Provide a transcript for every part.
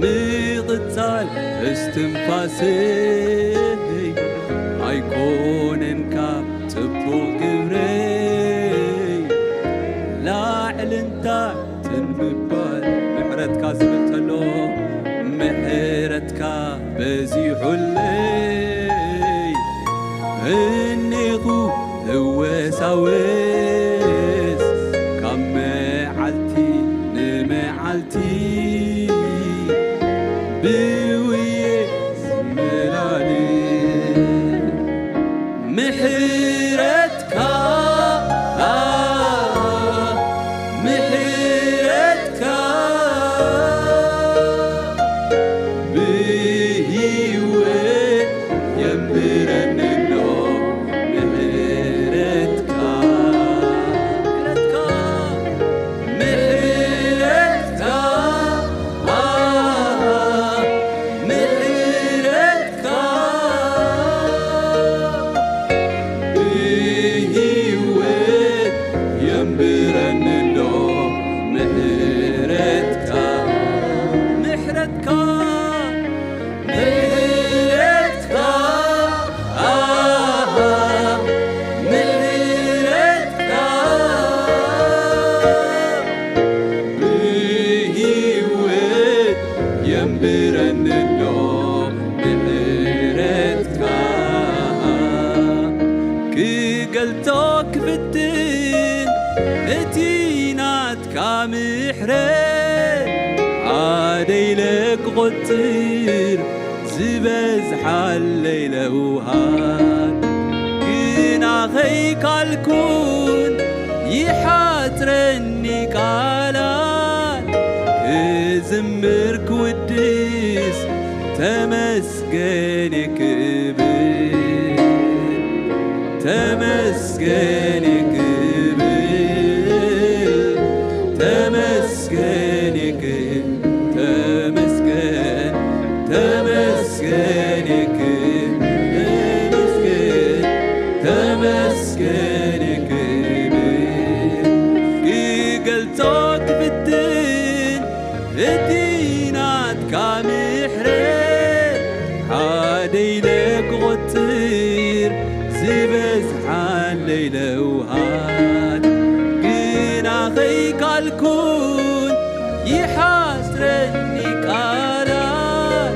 ምቕጻል እስትንፋሰይ ኣይኮነን ካብ ጽቡቕ ግብረይ፣ ላዕልን ታሕትን ምባል። ምሕረትካ ዝብል ተሎ፣ ምሕረትካ በዚሑለይ፣ እኔኹ እወሳወስ ካብ መዓልቲ ንመዓልቲ፣ ብውየ ዝመላለስ ምሕረትካ፣ ምሕረትካ ብህይወት የንብረኒ ኣሎ። ምሕረትካ፣ ምሕረትካ፣ ምሕረትካ፣ ምሕረትካ ብህይወት የንብረኒ ኣሎ። ምሕረትካ፣ ምሕረትካ፣ ምሕረትካ፣ ምሕረትካ ብህይወት የንብረኒ ኣሎ። ምሕረትካ ክገልጾ ክፍትን እቲ ናትካ ምሕረት፣ ሓደ ኢለ ክቖጽር ዝበዝሓለይ ለውሃት፣ ግና ኸይካልኩን ይሓጽረኒ ቃላት፣ ክዝምር ክውድስ ተመስገን ክብል፣ ተመስገን ክብል፣ ተመስገን ክብል፣ ተመስገን፣ ተመስገን ክብል፣ ተመስገን፣ ተመስገን ክብል፣ ክገልጾ ክፍትን እቲ ናትካ ምሕረት፣ ሓደ ኢለ ክቖጽር ዝበዝሓለይ ለውሃት፣ ግና ኸይካልኩን ይሓጽረኒ ቃላት፣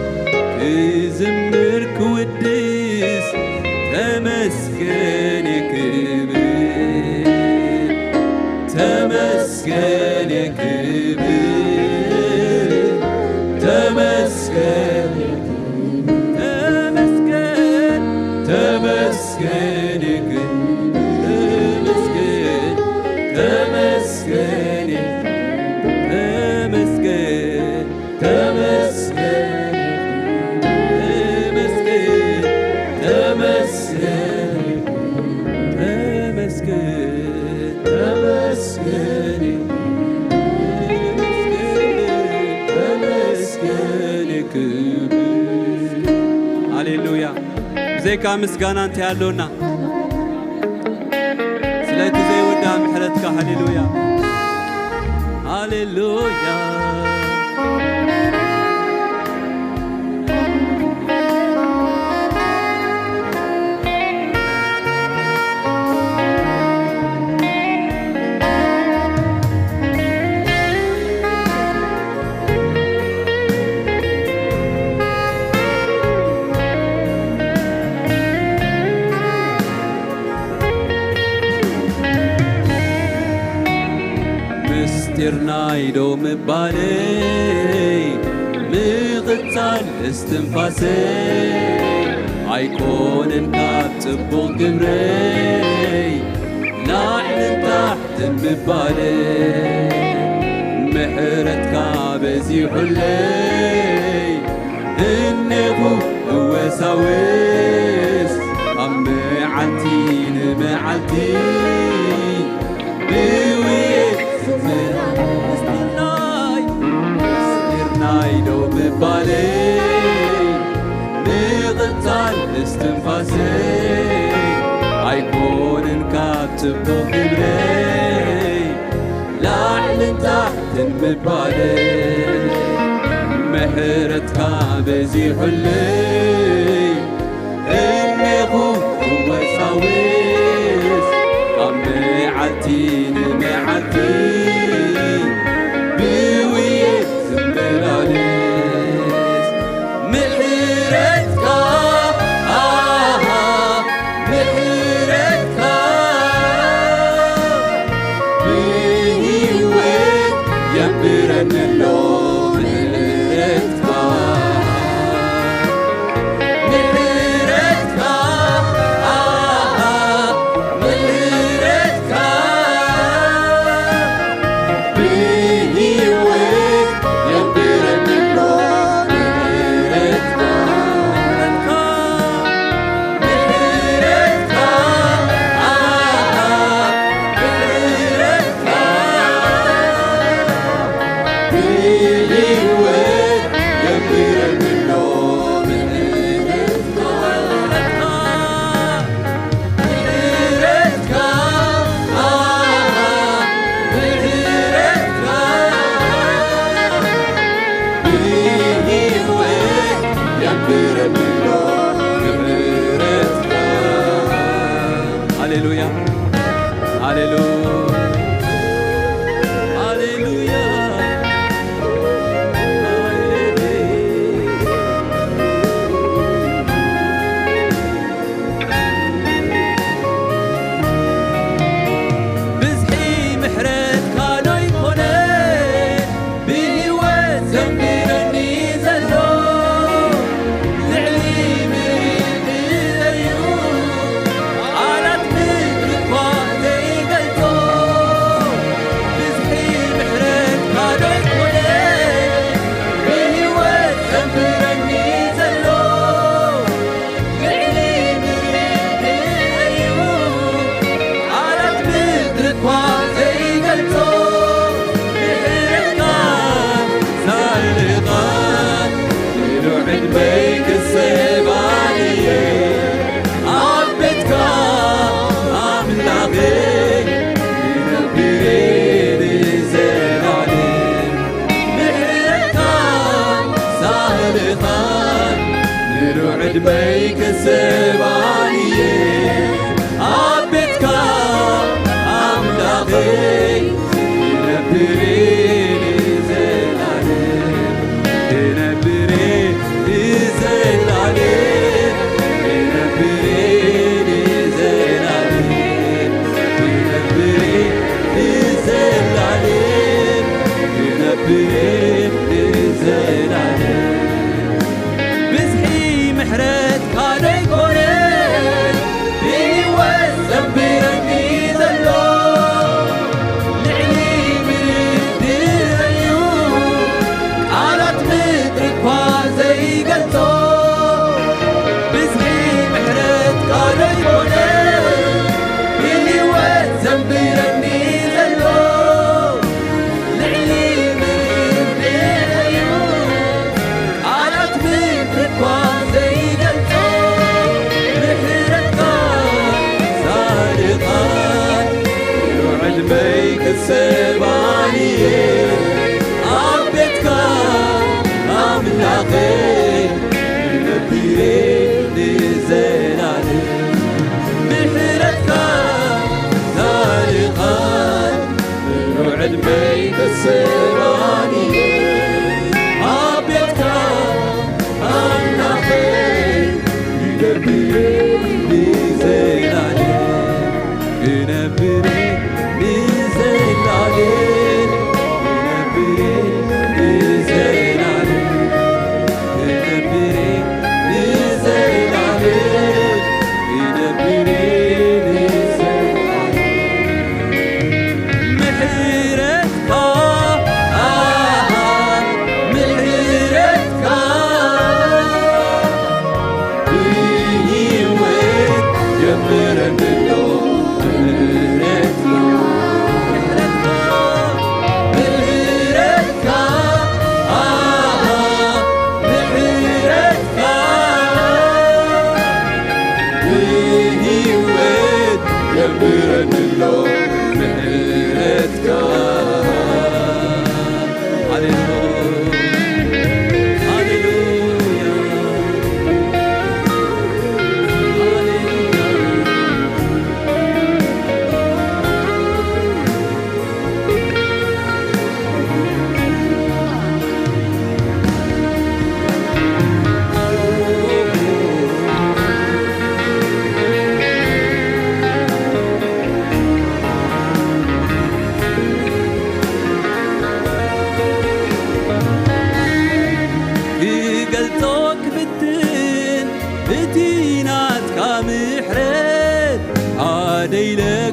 ክዝምር ክውድስ ተመስገን ክብል፣ ተመስገን ክብል፣ ተመስገን፣ ተመስገን፣ ተመስገን ክብል፣ ተመስገን፣ ተመስገን፣ ተመስገን፣ ተመስገን፣ ተመስገን፣ ተመስገን፣ ተመስገን፣ ተመስገን፣ ተመስገን ክብል። ሃሌሉያ። ብዘይካ ምስጋና እንታይ ኣሎና? ስለቲ ዘይወዳ ምሕረትካ። ሃሌሉያ፣ ሃሌሉያ። ምስጢር ናይ ዶ ምባለይ፣ ምቕጻል እስትንፋሰይ፣ ኣይኮነን ካብ ጽቡቕ ግብረይ፣ ላዕልን ታሕትን ምባለይ፣ ምሕረትካ በዚሑለይ፣ እኔኹ እወሳወስ ካብ መዓልቲ ንመዓልቲ፣ ብውየ ዝመላለስ ምስጢር ናይ፣ ምስጢር ናይ ዶ ምባለይ፣ ምቕጻል እስትንፋሰይ፣ ኣይኮነን ካብ ጽቡቕ ግብረይ፣ ላዕልን ታሕትን ምባለይ፣ ምሕረትካ በዚሑለይ እኔኹ እወሳወስ ካብ መዓልቲ ንመዓልቲ ብውየ ዝመላለስ ምሕረትካ ኣሃ ምሕረትካ ብህይወት የንብረኒ ኣሎ ምሕረትካ ምሕረትካ ኣሃ ምሕረትካ ብህይወት የንብረኒ ኣሎ ምሕረትካ ሃሌሉያ ሃሌሉያ ሃሌሉያ። ብዝሒ ምሕረትካ ዶ ይኮነ ብህይወት ዘንብረኒ ዘሎ? ልዕሊ ምድሪ እዩ ቃላት ምድሪ እኳ ዘይገልጾ። ብዝሒ ምሕረትካ ዶ ይኮነ ብህይወት ዘንብረኒ ዘሎ? ልዕሊ ምድሪ እዩ ቃላት ምድሪ እኳ ዘይገልጾ። ምሕረትካ ሳልኻ ምሉእ ዕድመይ ክስባን እየ ኣብ ቤትካ ኣምላኸይ ክነብር እየ ንዘላለም። ምሕረትካ ሳልኻ ምሉእ ዕድመይ ክስባን እየ ኣብ ቤትካ ኣምላኸይ ክነብር እየ ንዘላለም። ክነብር እየ ንዘላለም። ክነብር እየ ንዘላለም። ክነብር እየ ንዘላለም። ክነብር እየ ንዘላለም። ብዝሒ ምሕረትካ ዶ ይኮነ ብህይወት ዘንብረኒ ዘሎ? ልዕሊ ምድሪ እዩ ቃላት ምድሪ እኳ ዘይገልጾ። ብዝሒ ምሕረትካ ዶ ይኮነ ብህይወት ዘንብረኒ ዘሎ? ልዕሊ ምድሪ እዩ ቃላት ምድሪ እኳ ዘይገልጾ። ምሕረትካ ሳልኻን ዕድመይ ክስባን እየ ኣብ ቤትካ ኣምላኸይ ክነብር እየ ንዘላለም። ምሕረትካ ሳልኻን ምሉእ ዕድመይ ክስባን እየ ኣብ ቤትካ ኣምላኸይ ክነብር እየ ንዘላለም። ክነብር እየ ንዘላለም። ክነብር እየ ንዘላለም። ክነብር እየ ንዘላለም። ክነብር እየ ንዘላለም። ምሕረትካ፣ ኣሃ፣ ምሕረትካ ብህይወት የንብረኒ ኣሎ። ምሕረትካ፣ ምሕረትካ፣ ኣሃ፣ ምሕረትካ ብህይወት የንብረኒ ኣሎ። ምሕረትካ፣ ሃሌሉያ።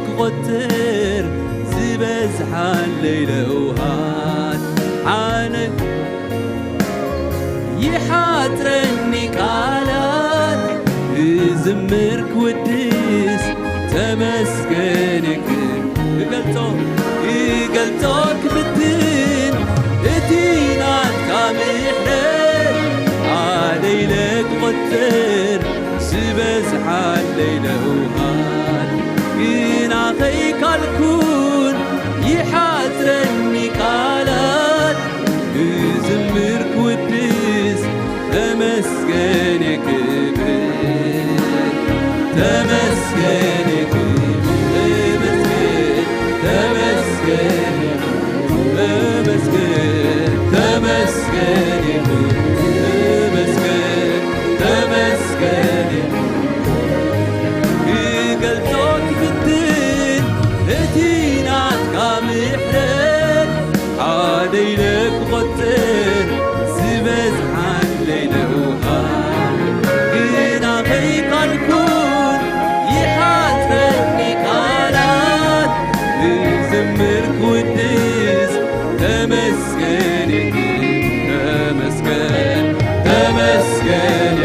ክቆጽር ዝበዝሓለይ ለውሃት ዓነ ይሓጽረኒ ቃላት ክዝምር ክውድስ ተመስገን ክገልጾ ክገልጾ ክፍትን እቲ ናትካ ምሕረት ዓደይ ለክቆጽር ዝበዝሓለይ ለውሃት ግና ኸይካልኩን ይሓጽረኒ ቃላት ክዝምር ክውድስ ተመስገን ክብል ተመስገን ክብል ተመስገን ተመስገን ተመስገን ተመስገን ተመስገን ክገልጾ ክፍትን እቲ ናትካ ምሕረት ዓደይ ለክቆጽር ዝበዝሓለይ ለውሃ ግና ኸይካልኩን ይሓጽረኒ ቃላት ክዝምር ክውድስ ተመስገን ተመስገን ተመስገን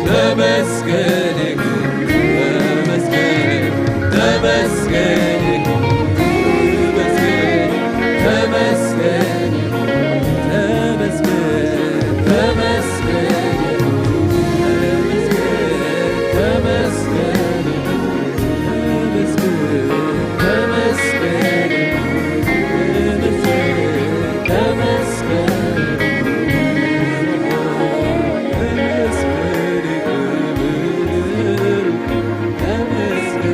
ተመስገን ተመስገን ተመስገን ተመስገን ተመስገን ተመስገን ተመስገን ተመስገን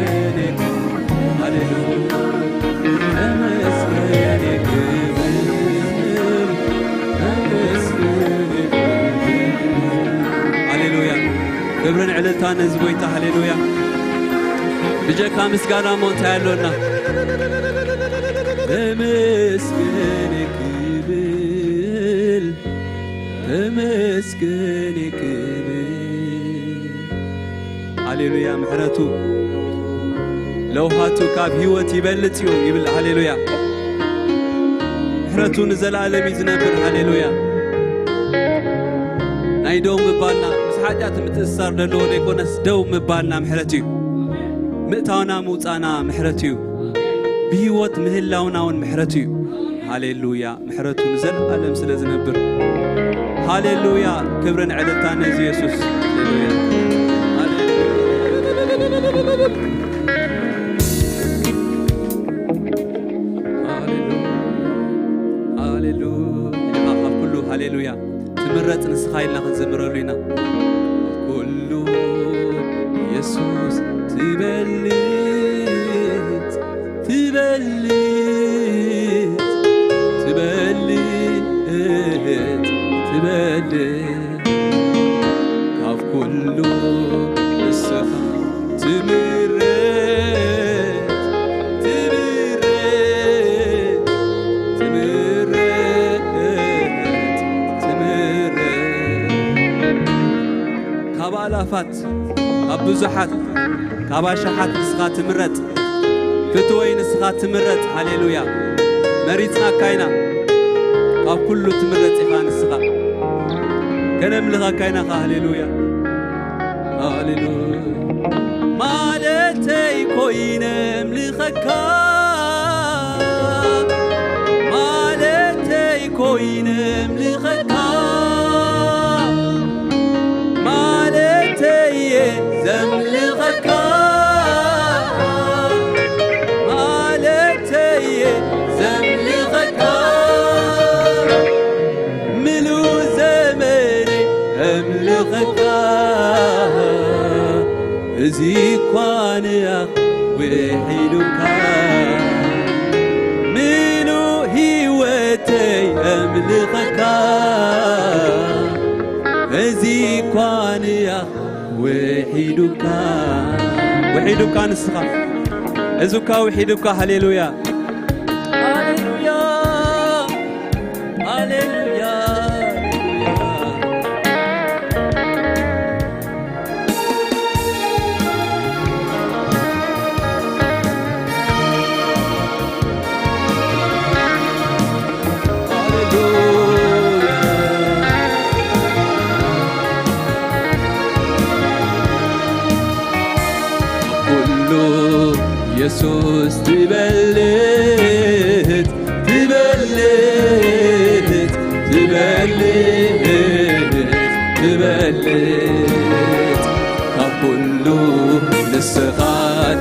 ሃሌሉያ። ክብርን ዕልልታን ነዚ ጎይታ። ሃሌሉያ። ብጀካ ምስጋና እሞ እንታይ ኣሎና? ተመስገን ክብል፣ ተመስገን ክብል። ሃሌሉያ። ምሕረቱ ለውሃቱ ካብ ህይወት ይበልጽ እዩ ይብል። ሃሌሉያ። ምሕረቱ ንዘለኣለም እዩ ዝነብር። ሃሌሉያ። ናይ ደው ምባልና ምስ ሓጢኣት ምትእስሳር ዘለዎ ዘይኮነስ ደው ምባልና ምሕረት እዩ። ምእታውና ምውፃና ምሕረት እዩ። ብህይወት ምህላውና እውን ምሕረት እዩ። ሃሌሉያ። ምሕረቱ ንዘለኣለም ስለ ዝነብር። ሃሌሉያ። ክብርን ዕልልታን ነዚ የሱስ። ሃሌሉያ። ሃሌሉያ። ሃሌሉያ። ኢኻ ካብ ኩሉ ሃሌሉያ ትምረጽ ንስኻ ኢልና ክንዝምረሉ ኢና። ኩሉ የሱስ ትበልጽ፣ ትበልጽ፣ ትበልጽ፣ ትበልጽ። ካብ ኩሉ ንስኻ ትምረጽ፣ ትምረጽ፣ ትምረጽ፣ ትምረጽ። ካብ ኣላፋት፣ ካብ ብዙሓት፣ ካብ ኣሽሓት ንስኻ ትምረጽ። ፍትወይ ንስኻ ትምረጽ። ሃሌሉያ። መሪጽናካ ኢና። ካብ ኩሉ ትምረጽ ኢኻ ንስኻ። ከነምልኸካ ኢና ኻ። ሃሌሉያ። ሃሌሉያ። ማለተይ ኮይነ እምልኸካ፣ ማለተይ ኮይነ እምልኸካ፣ ማለተይ እየ ዘምልኸካ፣ ማለተይ እየ ዘምልኸካ። ምሉእ ዘመነይ እምልኸካ፣ እዚ እኳ ንኣኽ ውሒዱካ። ምሉእ ህይወተይ እምልኸካ፣ እዚ እኳ ንኣኽ ውሒዱካ። ውሒዱካ ንስኻ፣ እዚ እኳ ውሒዱካ። ሃሌሉያ። ሃሌሉያ። ሃሌሉያ። ኢየሱስ ትበልጽ፣ ትበልጽ፣ ትበልጽ፣ ትበልጽ። ካብ ኩሉ ንስኻ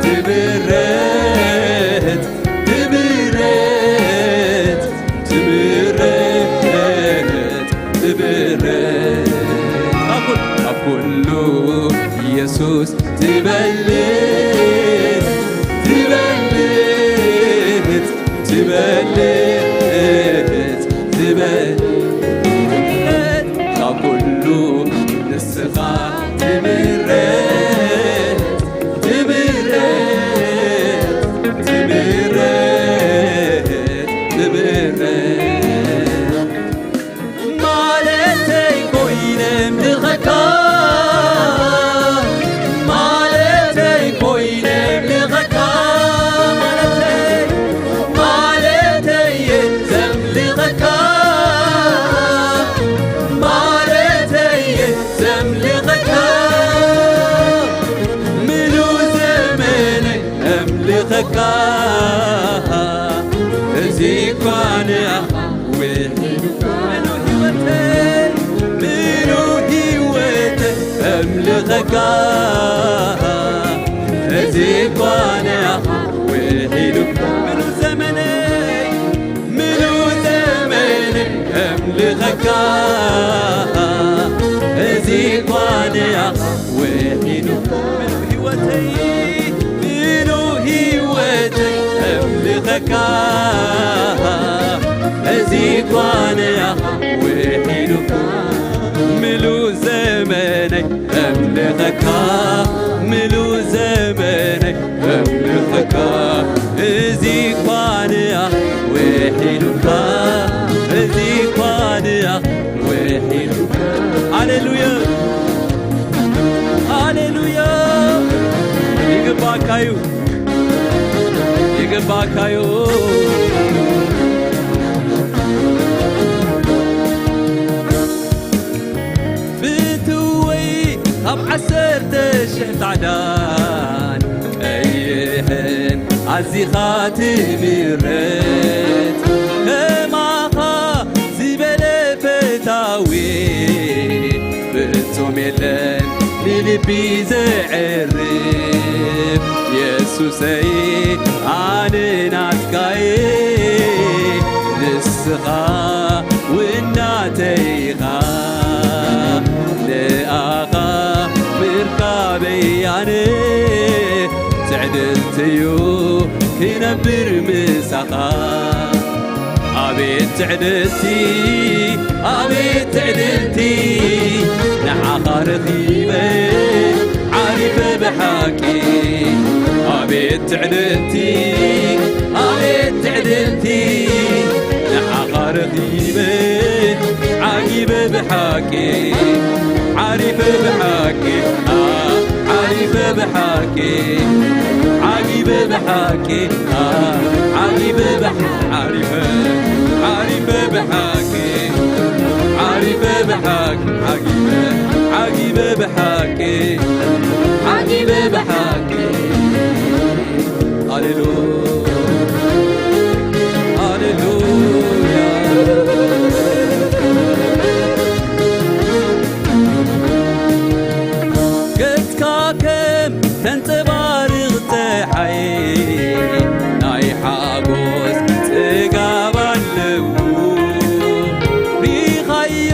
ትብርጽ፣ ትብርጽ፣ ትብርጽ፣ ትብርጽ። ካብ ኩሉ፣ ካብ ኩሉ ኢየሱስ ትበልጽ፣ ትበልጽ፣ ትበልጽ፣ ትበልጽ። ካብ ኩሉ ንስኻ ትብርጽ፣ ትብርጽ፣ ትብርጽ፣ ትብርጽ። ማለተይ ኮይነ ምልኸካ፣ ማለተይ ኮይነ ምልኸካ፣ ማለተይ፣ ማለተይ እየ ዘምልኸካ፣ ማለተይ እየ ዘምልኸካ፣ ምሉእ ዘመነይ እምልኸካ፣ እዚ እኳ ንኣኻ ውሒዱ ምሉእ ህይወተይ፣ ምሉእ ህይወተይ እምልኸካ፣ እዚ እኳ ንኣኻ ውሒዱ ምሉእ ዘመነይ፣ ምሉእ ዘመነይ እምልኸካ፣ እዚ እኳ ንኣኻ ውሒዱ ምሉእ ህይወተይ፣ ምሉእ ህይወተይ እምልኸካ፣ እዚ እኳ ንኣኻ ውሒዱ ምሉእ ዘመነይ እምልኸካ፣ ምሉእ ዘመነይ እምልኸካ፣ እዚ እኳ ንኣኻ ውሒዱካ፣ እዚ እኳ ንኣኻ ውሒዱካ። ሃሌሉያ፣ ሃሌሉያ። ይግባእካ እዩ፣ ይግባእካ እዩ። ፍትወይ ካብ ዓሰርተ ሽሕ ጻዕዳን ቀይሕን ኣዚኻ ትምረጽ፣ ከማኻ ዝበለ ፈታዊ ፍጹም የለን ንልቢ ዘዕርፍ። የሱሰይ ኣነ ናትካየ፣ ንስኻ ውናተይ ኢኻ፣ ንኣኻ ምርካበይ ኣነ ትዕድልትዩ ክነብር ምሳኻ። ኣቤት ትዕድልቲ፣ ኣቤት ትዕድልቲ፣ ንዓኻ ረኺበ ዓሪፈ ብሓቂ። ኣቤት ትዕድልቲ፣ ኣቤት ትዕድልቲ፣ ንዓኻ ረኺበ ዓጊበ ብሓቂ፣ ዓሪፈ ብሓቂ፣ ኣ፣ ዓሪፈ ብሓቂ፣ ዓጊበ ብሓቂ፣ ኣ፣ ዓጊበ ብሓ-፣ ዓሪፈ፣ ዓሪፈ ብሓቂ፣ ዓሪፈ ብሓቂ፣ ዓጊበ፣ ዓጊበ ብሓቂ፣ ዓጊበ ብሓቂ። ሃሌሉ-፣ ሃሌሉያ። ገጽካ ከም ተንጸባርቕ ጸሓይ፣ ናይ ሓጎስ ጽጋብ ኣለዎ። ሪኻዮ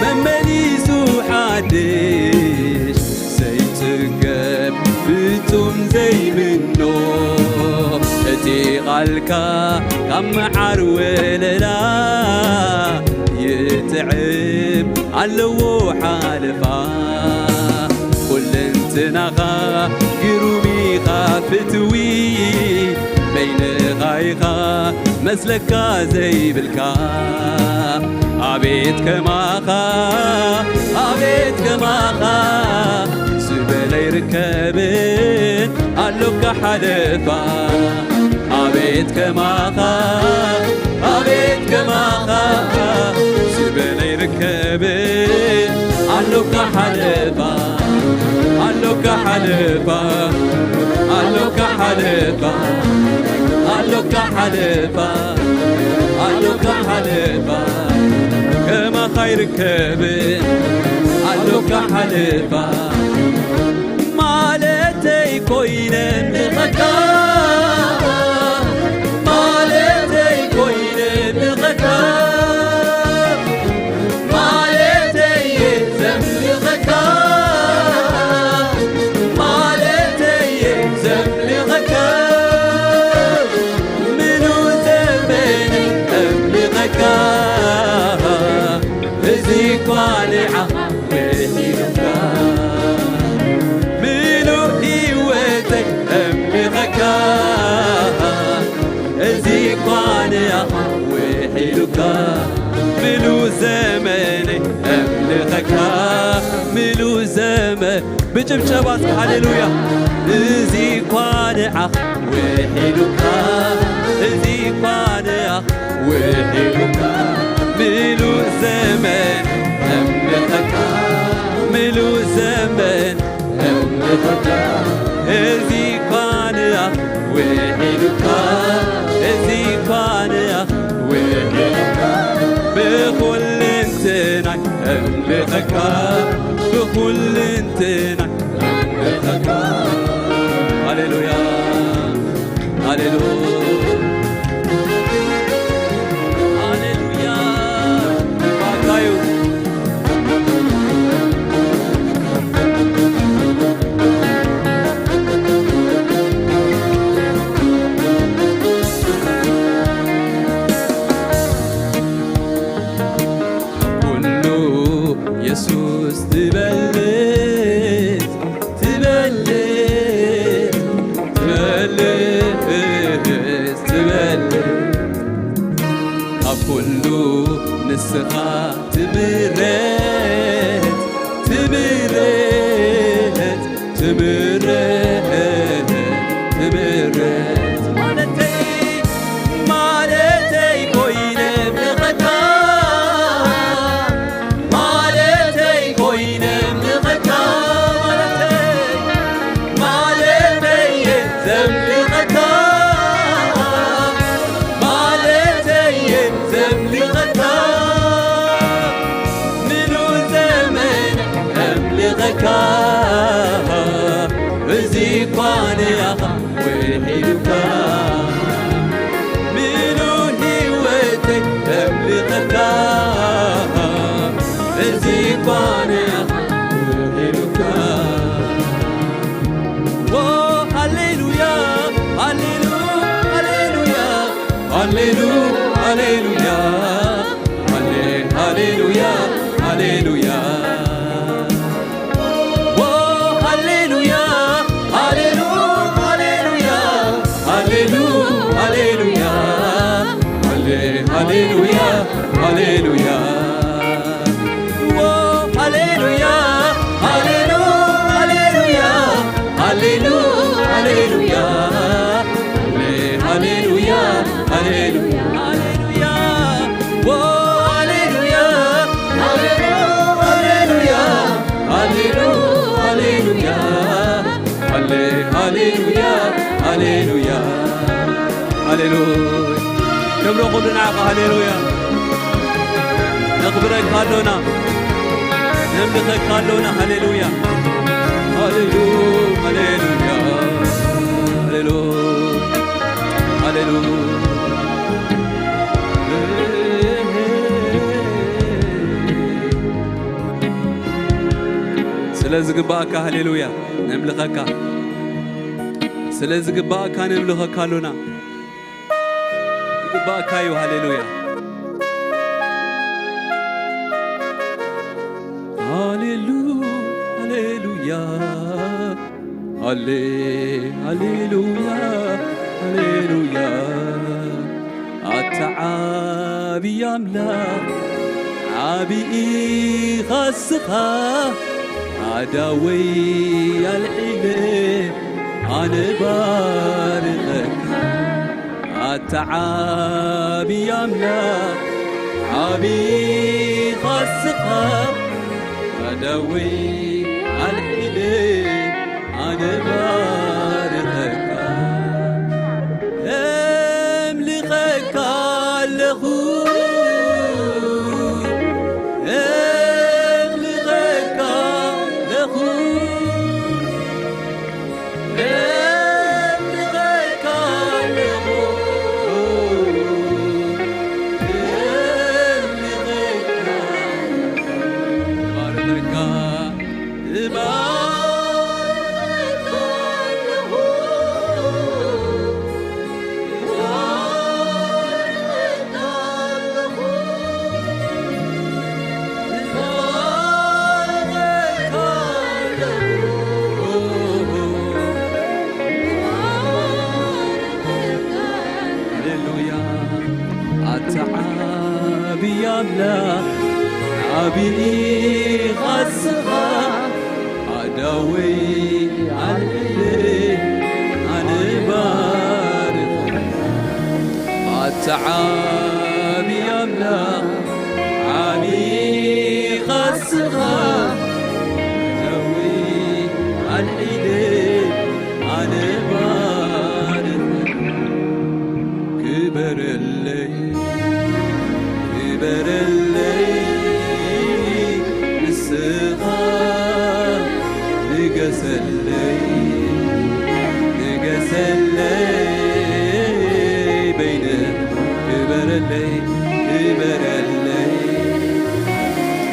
መመሊሱ ሓድሽ ዘይጽገብ ፍጹም ዘይምኖ፣ እቲ ቓልካ ካብ መዓር ወለላ ይጥዕም ኣለዎ ሓለፋ። ኩለንትናኻ ግሩም ኢኻ ፍትዊ፣ በይንኻ ኢኻ መስለካ ዘይብልካ። ኣቤት ከማኻ፣ ኣቤት ከማኻ ዝበለ ኣይርከብን ኣሎካ ሓለፋ። ኣቤት ከማኻ፣ ኣቤት ከማኻ ዝበለ ኣይርከብን ኣሎካ ሓለፋ፣ ኣሎካ ሓለፋ፣ ኣሎ ኣሎካ ሓለፋ፣ ኣሎካ ሓለፋ፣ ኣሎካ ሓለፋ፣ ከማኻ ይርከብ፣ ኣሎካ ሓለፋ። ማለተይ ኮይነ ምልኸካ፣ ማለተይ ኮይነ ምልኸካ፣ ማለተይ እየ ዘምልኸካ፣ ማለተይ እየ ዘምልኸካ፣ ምሉእ ዘመነይ እምልኸካ፣ እዚ እኳ ንዓኻ ውሒዱካ፣ ምሉእ ህይወተይ እምልኸካ፣ እዚ እኳ ንዓኻ ውሒዱካ፣ ምሉእ ዘመነይ እምልኸካ፣ ምሉእ ዘመን ብጭብጨባ እስኪ ሃሌሉያ። እዚ እኳ ንዓኻ ውሒዱካ፣ እዚ እኳ ንዓኻ ውሒዱካ፣ ምሉእ ዘመን እምልኸካ፣ ምሉእ ዘመን እምልኸካ፣ እዚ እኳ ንዓኻ ውሒዱካ፣ እዚ እኳ ንዓኻ ውሒዱካ፣ ብኹልንትናይ እምልኸካ፣ ብኹልንትናይ እምልኸካ። ሃሌሉያ፣ ሃሌሉያ፣ ሃሌሉያ። ባካዩ ኩሉ የሱስ ትበልጽ፣ ትበልጽ፣ ትበልጽ፣ ትበልጽ። ኣብ ኩሉ ንስኻ ትምረጽ፣ ትምረጽ፣ ትምረጽ፣ ትምረጽ። ማለተይ፣ ማለተይ ኮይነ ምልኸካ፣ ማለተይ ኮይነ ምልኸካ፣ ማለተይ፣ ማለተይ እየ ዘምልኸካ፣ ማለተይ እየ ዘምልኸካ፣ ምሉእ ዘመን እምልኸካ፣ እዚ እኳ ንኣኻ ውሒዱካ፣ ምሉእ ህይወተይ እምልኸካ፣ እዚ እኳ ንኣኻ ውሒዱካ። ዎ፣ ሃሌሉያ፣ ሃሌሉ-፣ ሃሌሉያ፣ ሃሌሉ-፣ ሃሌሉያ፣ ሃሌ-፣ ሃሌሉያ፣ ሃሌሉያ። ዎ፣ ሃሌሉያ፣ ሃሌሉ-፣ ሃሌሉያ፣ ሃሌሉ-፣ ሃሌሉያ፣ ሃሌ-፣ ሃሌሉያ፣ ሃሌሉያ። ዎ፣ ሃሌሉያ፣ ሃሌሉ-፣ ሃሌሉያ፣ ሃሌሉ-፣ ሃሌሉያ፣ ሃሌ-፣ ሃሌሉያ፣ ሃሌሉያ፣ ሃሌሉያ። ዎ፣ ሃሌሉያ፣ ሃሌሉ-፣ ሃሌሉያ፣ ሃሌሉ-፣ ሃሌሉያ፣ ሃሌ-፣ ሃሌሉያ፣ ሃሌሉያ። ሃሌሉያ። ክብሪ ኩሉ ንዓኻ። ሃሌሉያ። ነኽብረካ ኣሎና። ነምልኸካ ኣሎና። ሃሌሉያ። ሃሌሉ-፣ ሃሌሉያ። ሃሌሉ-፣ ሃሌሉ-፣ ስለ ዝግባእካ ሃሌሉያ ነምልኸካ። ስለ ዝግባእካ ነምልኸካ ኣሎና። ዝግባእካ እዩ። ሃሌሉያ። ሃሌሉ-፣ ሃሌሉያ። ሃሌ-፣ ሃሌሉያ፣ ሃሌሉያ። ኣታ ዓቢ ኣምላኽ፣ ዓቢ ኢኻ እስኻ፣ ኣዳወይ ኣልዒለ ኣነ ባርኸካ። ኣታ ዓቢ ኣምላኽ፣ ዓቢ ኢኻ እስኻ፣ ኣዳወይ ኣልዒለ ኣነ ባርኸካ። ዓብዪ ኻስኻ ኣዳወይ ኣልዕለይ ኣነ ባርኸካ ኣታ ዓብዪ ኣምላኽ ዓብዪ ኻስኻ ኣዳወይ ኣልዕለይ ኣነ ባርኸካ ክበረለይ ክበረለይ ንስኻ ንገሰለይ ንገሰለይ በይነ ክበረለይ ክበረለይ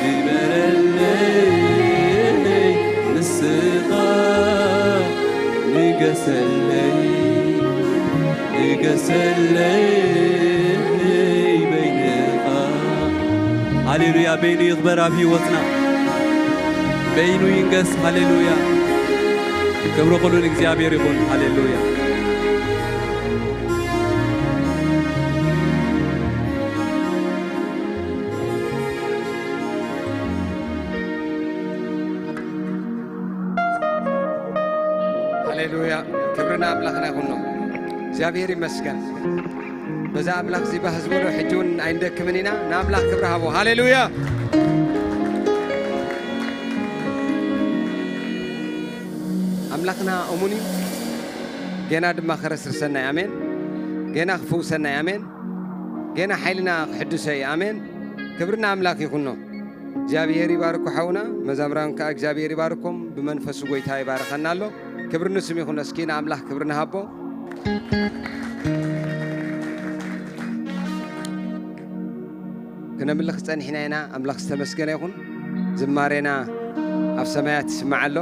ክበረለይ ንስኻ ንገሰለይ ንገሰለይ በይንኻ። ሃሌሉያ። በይኑ ይኽበር ኣብ ህይወትና። በይኑ ይንገስ። ሃሌሉያ። ክብሪ ኩሉ ንእግዚኣብሔር ይኹን። ሃሌሉያ። ሃሌሉያ። ክብሪ ንኣምላኽና ይኹኖ። እግዚኣብሔር ይመስገን። በዛ ኣምላኽ እዚ ባህ ዝበሎ ሕጂ እውን ኣይንደክምን ኢና። ንኣምላኽ ክብሪ ሃቦ። ሃሌሉያ። ኣምላኽና እሙን እዩ። ገና ድማ ከረስርሰና እዩ። ኣሜን። ገና ክፍውሰና እዩ። ኣሜን። ገና ሓይልና ክሕድሶ እዩ። ኣሜን። ክብሪ ንኣምላኽ ይኹኖ። እግዚኣብሔር ይባርኮ ሓውና። መዛምራን ከኣ እግዚኣብሔር ይባርኮም። ብመንፈሱ ጎይታ ይባርኸና ኣሎ። ክብሪ ንስም ይኹኖ። እስኪ ንኣምላኽ ክብሪ ንሃቦ። ክነምልኽ ጸኒሕና ኢና። ኣምላኽ ዝተመስገነ ይኹን። ዝማሬና ኣብ ሰማያት ይስማዕ ኣሎ።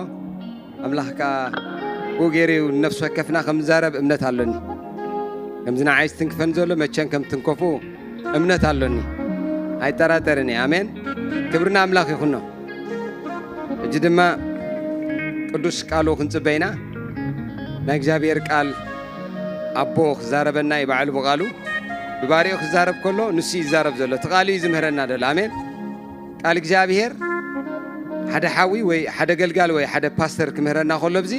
ኣምላኽ ከኣ ብኡ ገይሩ እዩ ንነፍሲ ወከፍና ከም ዝዛረብ እምነት ኣሎኒ። ከምዚ ንዓይ ዝትንክፈኒ ዘሎ መቸም ከም ትንከፉ እምነት ኣሎኒ። ኣይጠራጠርን እየ። ኣሜን። ክብሪ ንኣምላኽ ይኹኖ። ሕጂ ድማ ቅዱስ ቃሉ ክንጽበ ኢና። ናይ እግዚኣብሔር ቃል ኣቦ ክዛረበና እዩ ባዕሉ ብቓሉ። ብባሪኡ ክዛረብ ከሎ ንሱ እዩ ዝዛረብ ዘሎ። እቲ ቃሉ እዩ ዝምህረና ዘሎ። ኣሜን። ቃል እግዚኣብሔር ሓደ ሓዊ ወይ ሓደ ገልጋል ወይ ሓደ ፓስተር ክምህረና ከሎ፣ ኣብዚ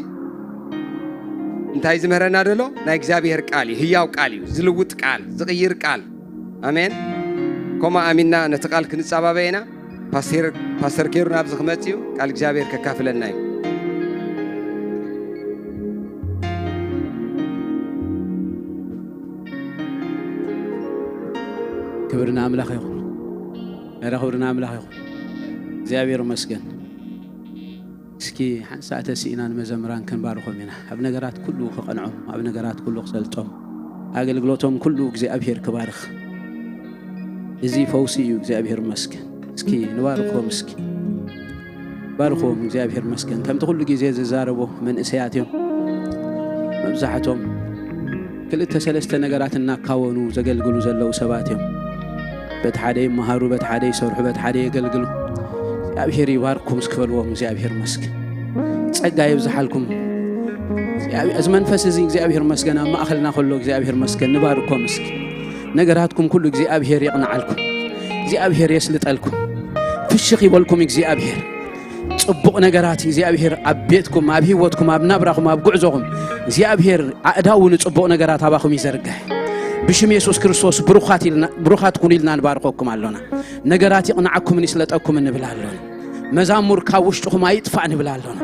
እንታይ ዝምህረና ዘሎ? ናይ እግዚኣብሔር ቃል እዩ። ህያው ቃል እዩ። ዝልውጥ ቃል፣ ዝቕይር ቃል። ኣሜን። ከምኡ ኣሚንና ነቲ ቃል ክንጸባበ ኢና። ፓስተር፣ ፓስተር ኬሩ ናብዚ ክመጽእ እዩ። ቃል እግዚኣብሔር ከካፍለና እዩ። ክብሪ ንኣምላኽ ይኹን። ኧረ ክብሪ ንኣምላኽ ይኹን። እግዚኣብሔር ይመስገን። እስኪ ሓንሳእ ተስኢና ንመዘምራን ክንባርኾም ኢና። ኣብ ነገራት ኩሉ ክቐንዖም፣ ኣብ ነገራት ኩሉ ክሰልጦም፣ ኣገልግሎቶም ኩሉ እግዚኣብሔር ክባርኽ። እዚ ፈውሲ እዩ። እግዚኣብሔር ይመስገን። እስኪ ንባርኾም እስኪ። ባርኽዎም፣ እግዚኣብሔር ይመስገን። ከምቲ ኩሉ ግዜ ዝዛረቡ መንእሰያት እዮም። መብዛሕቶም ክልተ ሰለስተ ነገራት እናካወኑ ዘገልግሉ ዘለዉ ሰባት እዮም። በቲ ሓደ ይመሃሩ፣ በቲ ሓደ ይሰርሑ፣ በቲ ሓደ የገልግሉ። እግዚኣብሔር ይባርኩም እስኪ በልዎም። እግዚኣብሔር ይመስገን። ጸጋ የብዝሓልኩም። እግዚኣብሔር፣ እዚ መንፈስ እዚ እግዚኣብሔር ይመስገን ኣብ ማእኸልና ከሎ እግዚኣብሔር ይመስገን። ንባርኮም እስኪ። ነገራትኩም ኩሉ እግዚኣብሔር የቕንዓልኩም። እግዚኣብሔር የስልጠልኩም። ፍሽኽ ይበልኩም እግዚኣብሔር። ጽቡቕ ነገራት እግዚኣብሔር ኣብ ቤትኩም፣ ኣብ ህይወትኩም፣ ኣብ ናብራኹም፣ ኣብ ጉዕዞኹም እግዚኣብሔር ኣእዳዉ ንጽቡቕ ነገራት ኣባኹም ይዘርግሕ። ብሽም የሱስ ክርስቶስ ብሩኻት ኢልና፣ ብሩኻት ኩኑ ኢልና ንባርኸኩም ኣሎና። ነገራት ይቕንዓኩምን ይስለጠኩምን ንብል ኣሎና። መዛሙር ካብ ውሽጥኹም ኣይጥፋእ ንብል ኣሎና።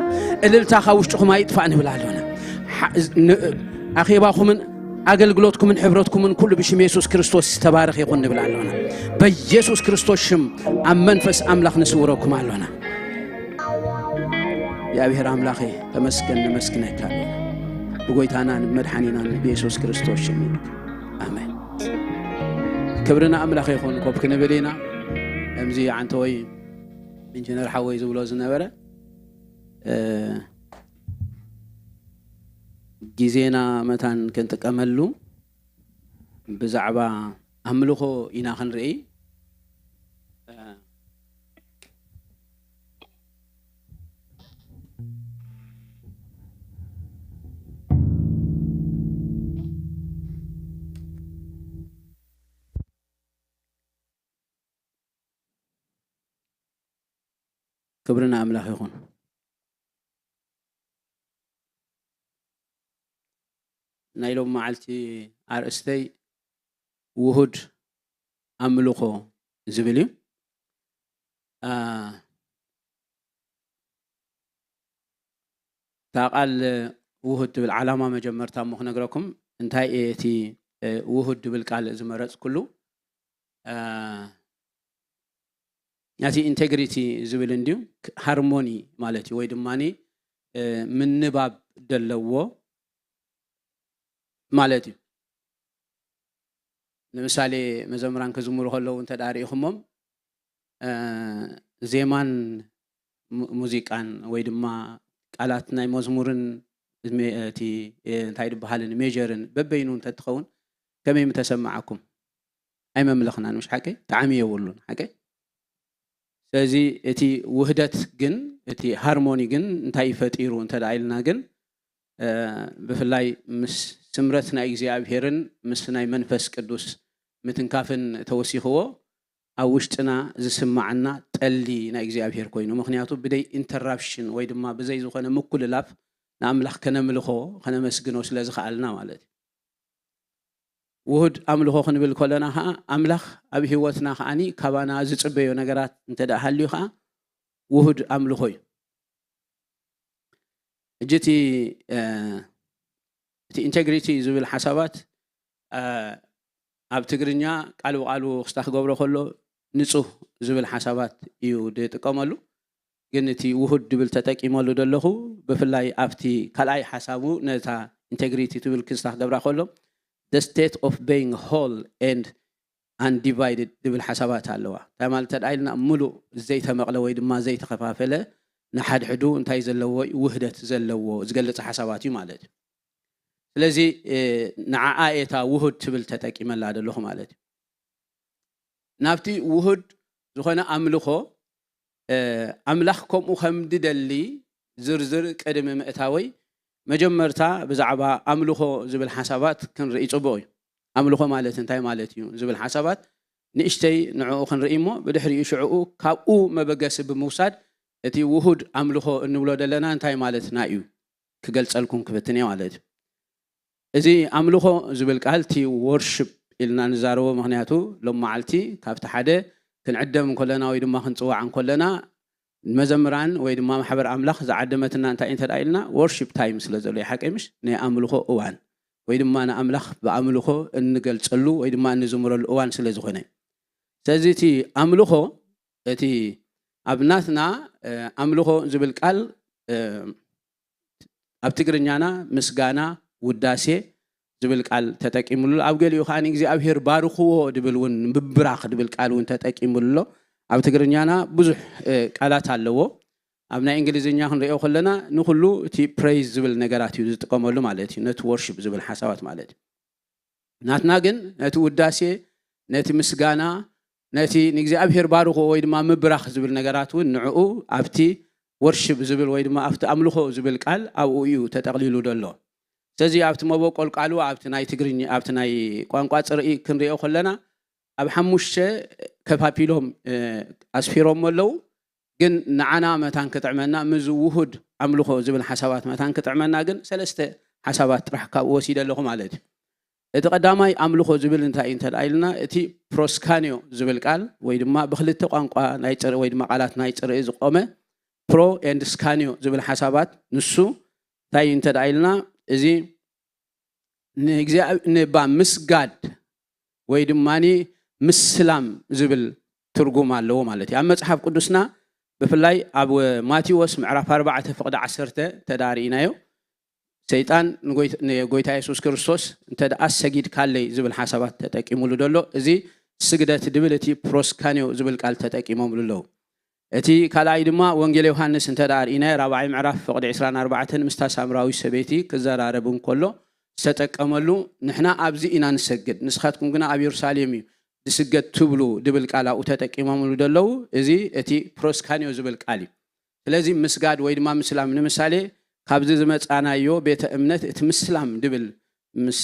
እልልታ ካብ ውሽጥኹም ኣይጥፋእ ንብል ኣሎና። ሓ-፣ ን-፣ ኣኼባኹምን ኣገልግሎትኩምን ሕብረትኩምን ኩሉ ብሽም የሱስ ክርስቶስ ዝተባረኸ ይኹን ንብል ኣሎና። በየሱስ ክርስቶስ ሽም ኣብ መንፈስ ኣምላኽ ንስውረኩም ኣሎና። እግዚኣብሔር ኣምላኸ ተመስገን፣ ነመስግነካ ኣለና። ብጎይታናን መድሓኒናን ብየሱስ ክርስቶስ ሽም እዩ። ኣሜን። ክብሪ ንኣምላኽ ይኹን። ኮፍ ክንብል ኢና። ከምዚ ዓንተወይ ኢንጂነር ሓወይ ዝብሎ ዝነበረ፣ እ፣ ግዜና መታን ክንጥቀመሉ ብዛዕባ ኣምልኾ ኢና ክንርኢ። ክብሪ ንኣምላኽ ይኹን። ናይ ሎም መዓልቲ ኣርእስተይ ውሁድ ኣምልኾ ዝብል እዩ። እታ ቃል ውሁድ ትብል ዓላማ መጀመርታ እሞ ክነግረኩም እንታይ እየ እቲ ውሁድ ትብል ቃል ዝመረፅኩሉ። ነቲ ኢንቴግሪቲ ዝብል እንድዩ፣ ሃርሞኒ ማለት እዩ፣ ወይ ድማ ምንባብ ደለዎ ማለት እዩ። ንምሳሌ መዘምራን ክዝምሩ ከለዉ እንተ ደኣ ርኢኹሞም ዜማን ሙዚቃን ወይ ድማ ቃላት ናይ መዝሙርን እቲ እንታይ ዝበሃልን ሜጀርን በበይኑ እንተትኸውን ከመይ ምተሰማዓኩም? ኣይመምለኽናን፣ ምሽ ሓቀይ? ጣዕሚ የብሉን ሓቀይ? ስለዚ እቲ ውህደት ግን፣ እቲ ሃርሞኒ ግን እንታይ ፈጢሩ እንተ ደኣ ኢልና ግን ብፍላይ ምስ ስምረት ናይ እግዚኣብሄርን ምስ ናይ መንፈስ ቅዱስ ምትንካፍን ተወሲኽዎ ኣብ ውሽጥና ዝስማዓና ጠሊ ናይ እግዚኣብሄር ኮይኑ፣ ምክንያቱ ብደይ ኢንተራፕሽን ወይ ድማ ብዘይ ዝኾነ ምኩልላፍ ንኣምላኽ ከነምልኾ ከነመስግኖ ስለ ዝኸኣልና ማለት እዩ። ውሁድ ኣምልኾ ክንብል ከለና ኸዓ ኣምላኽ ኣብ ህይወትና ኸዓኒ ካባና ዝጽበዮ ነገራት እንተ ደኣ ሃልዩ ኸዓ ውሁድ ኣምልኾ እዩ። ሕጂ እቲ እቲ ኢንቴግሪቲ ዝብል ሓሳባት ኣብ ትግርኛ ቃል ብቃሉ ክስታ ክገብሮ ከሎ ንጹህ ዝብል ሓሳባት እዩ ዝጥቀመሉ። ግን እቲ ውሁድ ድብል ተጠቂመሉ ደለኹ፣ ብፍላይ ኣብቲ ካልኣይ ሓሳቡ ነታ ኢንቴግሪቲ ትብል ክስታ ክገብራ ከሎ the state of being whole and undivided ድብል ሓሳባት ኣለዋ። እንታይ ማለት እንተ ኢልና ምሉእ ዘይተመቕለ ወይ ድማ ዘይተኸፋፈለ ንሓድሕዱ እንታይ ዘለዎ እዩ? ውህደት ዘለዎ ዝገልጽ ሓሳባት እዩ ማለት እዩ። ስለዚ ንዓኣ እየ እታ ውሁድ ትብል ተጠቂመላ ደለኹ ማለት እዩ። ናብቲ ውሁድ ዝኾነ ኣምልኾ ኣምላኽ ከምኡ ከም ድደሊ ዝርዝር ቅድሚ ምእታወይ መጀመርታ ብዛዕባ ኣምልኾ ዝብል ሓሳባት ክንርኢ ጽቡቕ እዩ። ኣምልኾ ማለት እንታይ ማለት እዩ ዝብል ሓሳባት ንእሽተይ ንዕኡ ክንርኢ እሞ ብድሕሪኡ ሽዕኡ ካብኡ መበገሲ ብምውሳድ እቲ ውሁድ ኣምልኾ እንብሎ ዘለና እንታይ ማለትና እዩ ክገልጸልኩም ክፍትን እየ ማለት እዩ። እዚ ኣምልኾ ዝብል ቃል እቲ ወርሽፕ ኢልና ንዛረቦ፣ ምክንያቱ ሎም መዓልቲ ካብቲ ሓደ ክንዕደም እንከለና ወይ ድማ ክንጽዋዕ እንከለና መዘምራን ወይ ድማ ማሕበር ኣምላኽ ዝዓደመትና እንታይ እንተ ኢልና ወርሽፕ ታይም ስለ ዘሎ ሓቀይ ምሽ ናይ ኣምልኾ እዋን ወይ ድማ ንኣምላኽ ብኣምልኾ እንገልጸሉ ወይ ድማ እንዝምረሉ እዋን ስለ ዝኾነ ስለዚ እቲ ኣምልኾ እቲ ኣብ ናትና ኣምልኾ ዝብል ቃል ኣብ ትግርኛና ምስጋና ውዳሴ ዝብል ቃል ተጠቂሙሉ ኣብ ገሊኡ ከዓ እግዚኣብሔር ባርኽዎ ድብል እውን ምብራኽ ድብል ቃል እውን ተጠቂሙሉ ኣሎ። ኣብ ትግርኛና ብዙሕ ቃላት ኣለዎ። ኣብ ናይ እንግሊዝኛ ክንሪኦ ከለና ንኩሉ እቲ ፕሬይዝ ዝብል ነገራት እዩ ዝጥቀመሉ ማለት እዩ፣ ነቲ ወርሽፕ ዝብል ሓሳባት ማለት እዩ። ናትና ግን ነቲ ውዳሴ፣ ነቲ ምስጋና፣ ነቲ ንእግዚኣብሔር ባርኾ ወይ ድማ ምብራኽ ዝብል ነገራት እውን ንዕኡ ኣብቲ ወርሽፕ ዝብል ወይ ድማ ኣብቲ ኣምልኾ ዝብል ቃል ኣብኡ እዩ ተጠቕሊሉ ዘሎ። ስለዚ ኣብቲ መበቆል ቃሉ ኣብቲ ናይ ትግርኛ ኣብቲ ናይ ቋንቋ ፅርኢ ክንሪኦ ከለና ኣብ ሓሙሽተ ከፋፊሎም ኣስፊሮሞ ኣለዉ። ግን ንዓና መታን ክጥዕመና ምዚ ውሁድ ኣምልኾ ዝብል ሓሳባት መታን ክጥዕመና ግን ሰለስተ ሓሳባት ጥራሕ ካብኡ ወሲደ ኣለኹ ማለት እዩ። እቲ ቀዳማይ ኣምልኾ ዝብል እንታይ እዩ እንተ ኢልና እቲ ፕሮስካንዮ ዝብል ቃል ወይ ድማ ብክልተ ቋንቋ ናይ ፅርኢ ወይ ድማ ቃላት ናይ ፅርኢ ዝቆመ ፕሮ ኤንድ ስካንዮ ዝብል ሓሳባት ንሱ እንታይ እዩ እንተ ኢልና እዚ ንባ ምስጋድ ወይ ድማ ምስላም ዝብል ትርጉም ኣለዎ ማለት እዩ። ኣብ መፅሓፍ ቅዱስና ብፍላይ ኣብ ማቴዎስ ምዕራፍ ኣርባዕተ ፍቕዲ ዓሰርተ ተዳርኢናዮ ሰይጣን ንጎይታ የሱስ ክርስቶስ እንተ ደኣ ሰጊድካለይ ዝብል ሓሳባት ተጠቂሙሉ ደሎ እዚ ስግደት ድብል እቲ ፕሮስካንዮ ዝብል ቃል ተጠቂሞምሉ ኣለዉ። እቲ ካልኣይ ድማ ወንጌል ዮሃንስ እንተ ደኣ ርኢናዮ ራብዓይ ምዕራፍ ፍቕዲ ዕስራን ኣርባዕተን ምስታ ሳምራዊት ሰበይቲ ክዘራረብ እንከሎ ዝተጠቀመሉ ንሕና ኣብዚ ኢና ንሰግድ ንስኻትኩም ግና ኣብ የሩሳሌም እዩ ዝስገድ ትብሉ ድብል ቃል ኣብኡ ተጠቂሞምሉ ደለዉ። እዚ እቲ ፕሮስካንዮ ዝብል ቃል እዩ። ስለዚ ምስጋድ ወይ ድማ ምስላም ንምሳሌ ካብዚ ዝመፃናዮ ቤተ እምነት እቲ ምስላም ድብል ምስ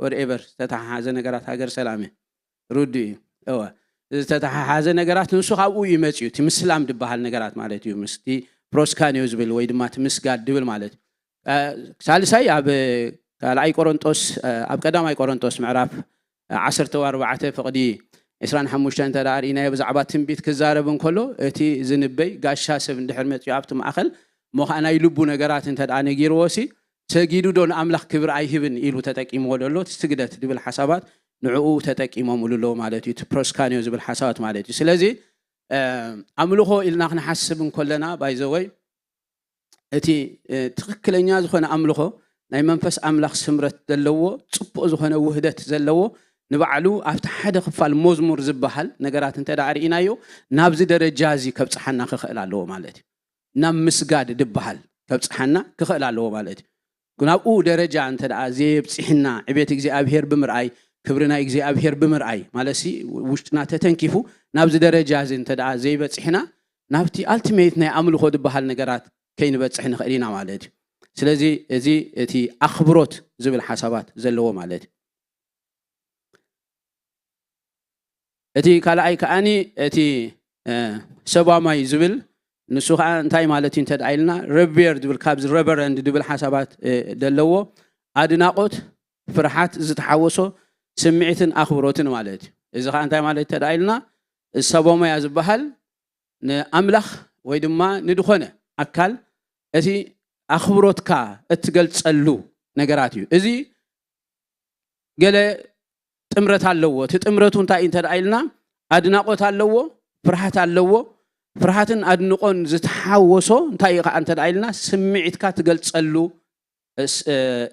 ወድኤቨር ዝተተሓሓዘ ነገራት ሃገር ሰላም እዩ ርዱ እዩ እወ ዝተተሓሓዘ ነገራት ንሱ ካብኡ እዩ መፅዩ። እቲ ምስላም ዝበሃል ነገራት ማለት እዩ፣ ምስቲ ፕሮስካንዮ ዝብል ወይ ድማ እቲ ምስጋድ ድብል ማለት እዩ። ሳልሳይ ኣብ ካልኣይ ቆሮንጦስ ኣብ ቀዳማይ ቆሮንጦስ ምዕራፍ ዓሰርተ ኣርባዕተ ፍቕዲ ዕስራን ሓሙሽተን እንተ ደኣ ርኢናዮ ብዛዕባ ትንቢት ክዛረብ እንከሎ፣ እቲ ዝንበይ ጋሻ ሰብ እንድሕር መፅዩ ኣብቲ ማእኸል እሞ ከዓ ናይ ልቡ ነገራት እንተ ደኣ ነጊርዎ ሲ ሰጊዱ ዶ ንኣምላኽ ክብሪ ኣይህብን ኢሉ ተጠቂምዎ ደሎ። እቲ ስግደት ዝብል ሓሳባት ንዕኡ ተጠቂሞምሉ ኣለዎ ማለት እዩ። እቲ ፕሮስካንዮ ዝብል ሓሳባት ማለት እዩ። ስለዚ ኣምልኾ ኢልና ክንሓስብ እንከለና ባይዘወይ እቲ ትኽክለኛ ዝኾነ ኣምልኾ ናይ መንፈስ ኣምላኽ ስምረት ዘለዎ ፅቡቕ ዝኾነ ውህደት ዘለዎ ንባዕሉ ኣብቲ ሓደ ክፋል መዝሙር ዝበሃል ነገራት እንተ ደኣ ርኢናዮ ናብዚ ደረጃ እዚ ከብፅሓና ክኽእል ኣለዎ ማለት እዩ። ናብ ምስጋድ ዝበሃል ከብፅሓና ክኽእል ኣለዎ ማለት እዩ። ናብኡ ደረጃ እንተ ደኣ ዘየብፅሕና ዕቤት እግዚኣብሔር ብምርኣይ ክብሪ ናይ እግዚኣብሔር ብምርኣይ ማለት ሲ ውሽጥና ተተንኪፉ ናብዚ ደረጃ እዚ እንተ ደኣ ዘይበፅሕና ናብቲ ኣልቲሜት ናይ ኣምልኾ ዝበሃል ነገራት ከይንበፅሕ ንኽእል ኢና ማለት እዩ። ስለዚ እዚ እቲ ኣኽብሮት ዝብል ሓሳባት ዘለዎ ማለት እዩ። እቲ ካልኣይ ከዓኒ እቲ ሰባማይ ዝብል ንሱ ከዓ እንታይ ማለት እዩ እንተደኣ ኢልና ረቤር ዝብል ካብዚ ረቨረንድ ዝብል ሓሳባት ዘለዎ ኣድናቆት ፍርሓት ዝተሓወሶ ስምዒትን ኣኽብሮትን ማለት እዩ። እዚ ከዓ እንታይ ማለት እንተደኣ ኢልና ሰባማያ ዝበሃል ንኣምላኽ ወይ ድማ ንድኾነ ኣካል እቲ ኣኽብሮትካ እትገልጸሉ ነገራት እዩ። እዚ ገለ ጥምረት ኣለዎ። እቲ ጥምረቱ እንታይ እዩ እንተ ደኣ ኢልና ኣድናቖት ኣለዎ፣ ፍርሃት ኣለዎ። ፍርሃትን ኣድንቖን ዝተሓወሶ እንታይ እዩ ከዓ እንተ ደኣ ኢልና ስምዒትካ ትገልጸሉ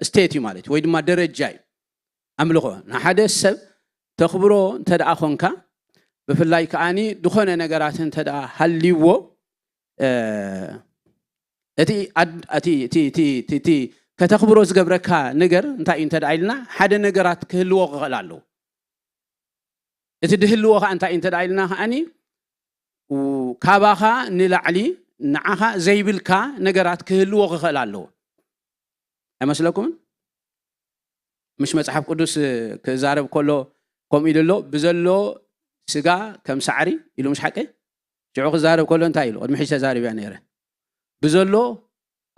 ስቴት እዩ ማለት እዩ፣ ወይ ድማ ደረጃ እዩ። ኣምልኾ ንሓደ ሰብ ተኽብሮ እንተ ደኣ ኾንካ ብፍላይ ከዓኒ ዝኾነ ነገራት እንተ ደኣ ሃልይዎ እቲ ኣድ- እቲ እቲ እቲ እቲ እቲ ከተኽብሮ ዝገብረካ ነገር እንታይ እዩ እንተ ደኣ ኢልና ሓደ ነገራት ክህልዎ ክኽእል ኣለዎ። እቲ ድህልዎ ከዓ እንታይ እዩ እንተ ደኣ ኢልና ከዓኒ ው- ካባኻ ንላዕሊ ንዓኻ ዘይብልካ ነገራት ክህልዎ ክኽእል ኣለዎ። ኣይመስለኩምን? ምሽ መጽሓፍ ቅዱስ ክዛረብ ከሎ ከምኡ ኢሉ ኣሎ፣ ብዘሎ ስጋ ከም ሳዕሪ ኢሉ። ምሽ ሓቂ? ሽዑ ክዛረብ ከሎ እንታይ ኢሉ? ቅድሚ ሕጂ ተዛሪብያ ነይረ። ብዘሎ